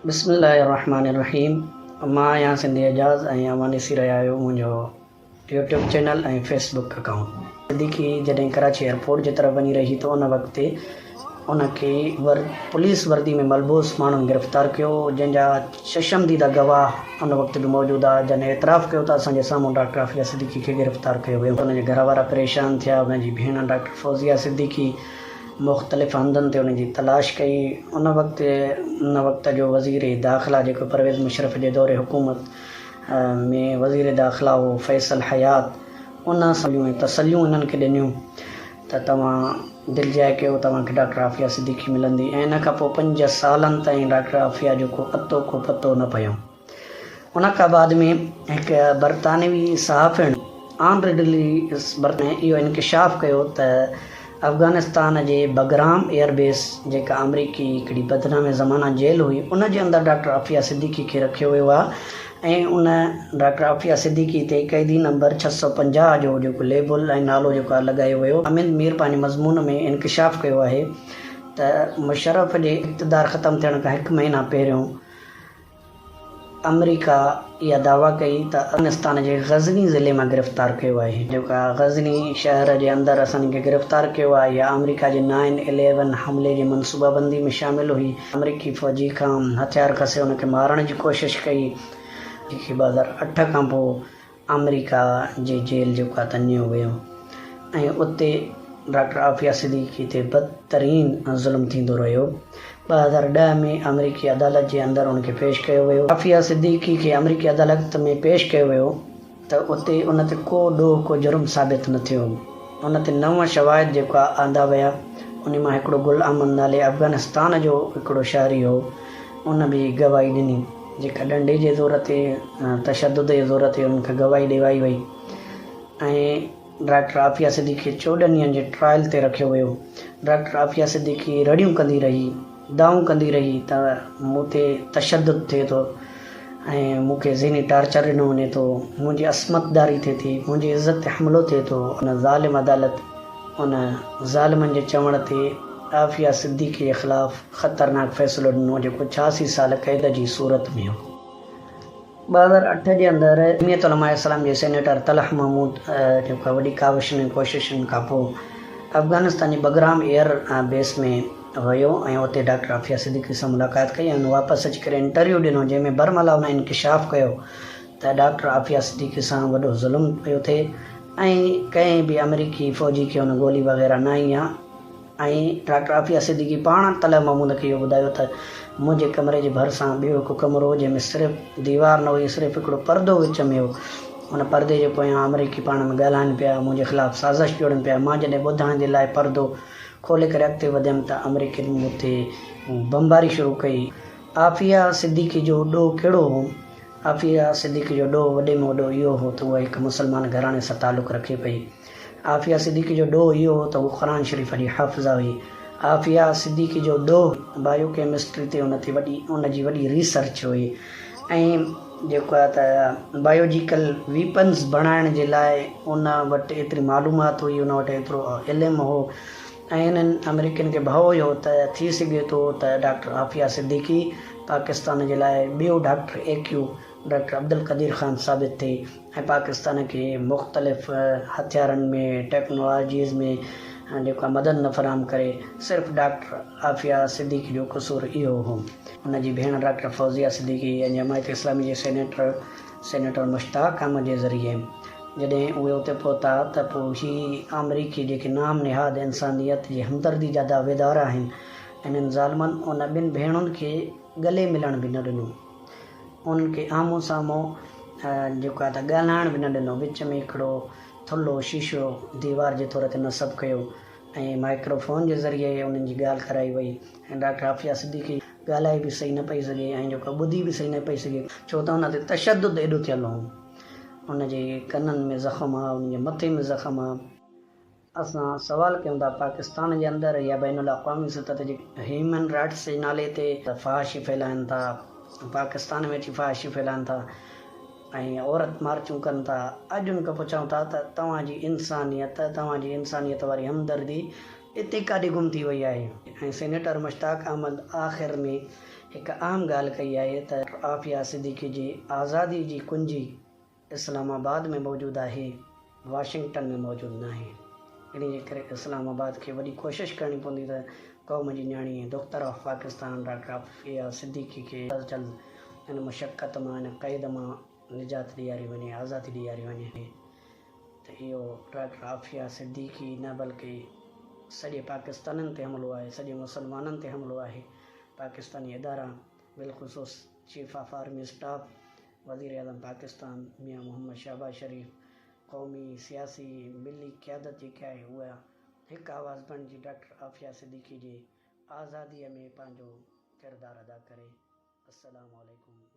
بسم الله الرحمٰن الرحيم مان آهيان سنڌي اعجاز ۽ اوهان ڏسي رهيا آهيو منهنجو YouTube channel ۽ Facebook account. Siddiqui جڏهن ڪراچي ايئرپورٽ جي طرف وڃي رهي ته ان وقت ان کي ور پوليس وردي ۾ ملبوس ماڻهن گرفتار ڪيو جنهن جا چشم ديده گواهه ان وقت به موجود آ جن اعتراف ڪيو ته اسان جي سامهون ڊاڪٽر عافيه صديقي کي گرفتار ڪيو ويو. ان جي گهر وارا پريشان ٿيا ان جي ڀيڻ ڊاڪٽر فوزيه صديقي مختلف هنڌن تي ان جي تلاش ڪئي. ان وقت ان وقت جو وزير داخلا جيڪو پرويز مشرف جي دور حڪومت ۾ وزير داخلا هو فيصل حيات ان سان تسليون انهن کي ڏنيون ته توهان دلجاء ڪيو توهان کي ڊاڪٽر عافيه صديقي ملندي ۽ ان کان پوء پنج سالن تائين ڊاڪٽر عافيه جو ڪو اتو ڪو پتو نه پيو. ان کان بعد ۾ هڪ برطانوي صحافيڻ آن رڊلي اهو انڪشاف ڪيو ته افغانستان جي بگرام ايئر بيس جيڪا آمريڪي هڪڙي بدنام زمانه جيل هئي ان جي اندر ڊاڪٽر عافيه صديقي کي رکيو ويو آهي ۽ ان ڊاڪٽر عافيه صديقي تي قيدي نمبر 650 جو جيڪو ليبل ۽ نالو جيڪو آهي لڳايو ويو. حامد مير پنهنجي مضمون ۾ انڪشاف ڪيو آهي ته مشرف جي اقتدار ختم ٿيڻ کان هڪ مهينا پهريون آمريڪا اها دعويٰ ڪئي ته افغانستان جي غزني ضلعي مان گرفتار ڪيو آهي. جيڪا غزني شهر جي اندر اسان کي گرفتار ڪيو آهي اها آمريڪا جي نائن اليون حملي جي منصوبابندي ۾ شامل هئي. آمريڪي فوجي کان هٿيار کسي ان کي مارڻ جي ڪوشش ڪئي. جيڪي 2008 کان پوء آمريڪا جي جيل جيڪو آهي ته نيو ويو ۽ اتي ڊاڪٽر عافيه صديقي تي بدترين ظلم ٿيندو رهيو. 2010 ۾ آمريڪي عدالت جي اندر ان کي پيش ڪيو ويو. عافيه صديقي کي آمريڪي عدالت ۾ پيش ڪيو ويو ته اتي ان تي ڪو ڏوهه ڪو جرم ثابت نه ٿيو. ان تي نو شواهد جيڪا آندا ويا انهي مان هڪڙو گل احمد نالي افغانستان جو هڪڙو شهري هو ان به گواهي ڏني. جيڪا ڏنڊي جي زور تي تشدد جي زور تي انهن کان گواهي ڏيوائي وئي ۽ ڊاڪٽر عافيه صديقي کي 14 ڏينهن جي ٽرائل تي رکيو ويو. ڊاڪٽر عافيه صديقي رڙيون ڪندي رهي، دانهون ڪندي رهي ته مون تي تشدد ٿئي ٿو ۽ مون کي ذهني ٽارچر ڏنو وڃي ٿو، منهنجي عصمت داري ٿئي ٿي، منهنجي عزت تي حملو ٿئي ٿو. ان ظالم عدالت ان ظالمن جي چوڻ تي عافيه صديقي جي خلاف خطرناڪ فيصلو ڏنو جيڪو 86 سال قيد جي صورت ۾ هو. 2008 جي اندر جمعيت علماء اسلام جي سينيٽر طلحه محمود جيڪو وڏي ڪاوشن ۽ ڪوششن کانپوء افغانستان جي بگرام ايئر بيس ۾ ويو ۽ اتي ڊاڪٽر عافيه صديقي سان ملاقات ڪئي ۽ ان واپس اچي ڪري انٽرويو ڏنو جنهن ۾ برملا ان انڪشاف ڪيو ته ڊاڪٽر عافيه صديقي سان وڏو ظلم پيو ٿئي ۽ ڪنهن به آمريڪي فوجي کي ان گولي وغيره نه هنئي آ ۽ ڊاڪٽر عافيه صديقي پاڻ طلحه محمود کي اهو ٻڌايو ته منهنجي ڪمري جي ڀرسان ٻيو هڪ ڪمرو هو جنهن ۾ صرف ديوار نه هئي صرف هڪڙو پردو وچ ۾ هو ان پردي جي پويان آمريڪي پاڻ ۾ ڳالهائن پيا منهنجي خلاف سازش جوڙن پيا مان جڏهن ٻڌڻ جي لاء پردو کولي ڪري اڳتي وڌيم ته آمريڪين مون تي بمباري شروع ڪئي. عافيه صديقي جو ڏوهه ڪهڙو هو؟ عافيه صديقي جو ڏوهه وڏي ۾ وڏو اهو هو ته هوء هڪ مسلمان گهراڻي سان تعلق رکي پئي. عافيه صديقي جو ڏوهه اهو هو ته هوء قرآن شريف جي حافظه هئي. عافيه صديقي جو ڏوهه بايو ڪيمسٽري تي ان تي وڏي ان جي وڏي ريسرچ هئي ۽ جيڪو آهي ته بايوجيڪل ويپنز بڻائڻ جي لاء ان وٽ ايتري معلومات هئي ان وٽ ايترو علم هو ۽ انهن آمريڪين کي ڀؤ هيو ته ٿي سگهي ٿو ته ڊاڪٽر عافيه صديقي پاڪستان جي لاء ٻيو doctor A Q doctor Abdul Qadeer Khan ثابت ٿئي ۽ پاڪستان کي مختلف هٿيارن ۾ ٽيڪنالاجيز ۾ جيڪو آهي مدد نه فراهم ڪري صرف ڊاڪٽر عافيه صديقي جو قصور اهو هو. ان جي ڀيڻ ڊاڪٽر فوزيه صديقي ۽ جماعت اسلامي جي سينيٽر سينيٽر مشتاق احمد جي ذريعي جڏهن اهي اتي پهتا ته پوء هي آمريڪي جيڪي نام نهاد انسانيت جي همدردي جا دعويدار آهن انهن ظالمن ان ٻن ڀيڻن کي ڳلي ملڻ به نه ڏنو. انهن کي آمهون سامهون جيڪو آهي ته ڳالهائڻ به نه ڏنو. وچ ۾ هڪڙو ٿلهو شيشو ديوار جي طور تي نصب ڪيو ۽ مائڪرو فون جي ذريعي انهن جي ڳالهه ڪرائي وئي ۽ ڊاڪٽر عافيه صديقي ڳالهائي به صحيح نه پئي سگهي ۽ جيڪو ٻڌي به صحيح نه پئي سگهي ڇو ته ان تي تشدد ايڏو ٿيل هو. ان جي ڪنن ۾ زخم ها، ان جي مٿي ۾ زخم ها. اسان سوال ڪيون ٿا پاڪستان جي اندر يا بين الاقوامي سطح تي جيڪي هيومن رائٽس جي نالي تي فحاشي ڦهلائن ٿا پاڪستان ۾ اچي فحاشي ڦهلائن ٿا ۽ عورت مارچون ڪن ٿا اڄ ان کان پڇون ٿا ته توهان جي انسانيت توهان جي انسانيت واري همدردي اتي ڪاڏي گم ٿي وئي آهي ۽ سينيٽر مشتاق احمد آخر ۾ هڪ اهم ڳالهه ڪئي آهي ته عافيه صديقي جي آزادي جي ڪنجي اسلام آباد ۾ موجود آهي، واشنگٽن ۾ موجود ناهي. انهي جي ڪري اسلام آباد کي وڏي ڪوشش ڪرڻي پوندي ته قوم جي نياڻي ۽ دختر آف پاڪستان ڊاڪٽر عافيه صديقي کي جلد از جلد ان مشقت مان ان قيد مان نجات ڏياري وڃي، آزادي ڏياري وڃي ته اهو ڊاڪٽر عافيه صديقي نه بلڪه سڄي پاڪستانين تي حملو آهي، سڄي مسلمانن تي حملو آهي. پاڪستاني ادارا بالخصوص چيف آف آرمي اسٽاف، وزيراعظم پاڪستان ميان محمد شهباز شريف، قومي، سياسي، ملي قيادت جيڪا آهي اها هڪ آواز بڻجي ڊاڪٽر عافيه صديقي جي آزادي ۾ پنهنجو ڪردار ادا ڪري. السلام عليڪم.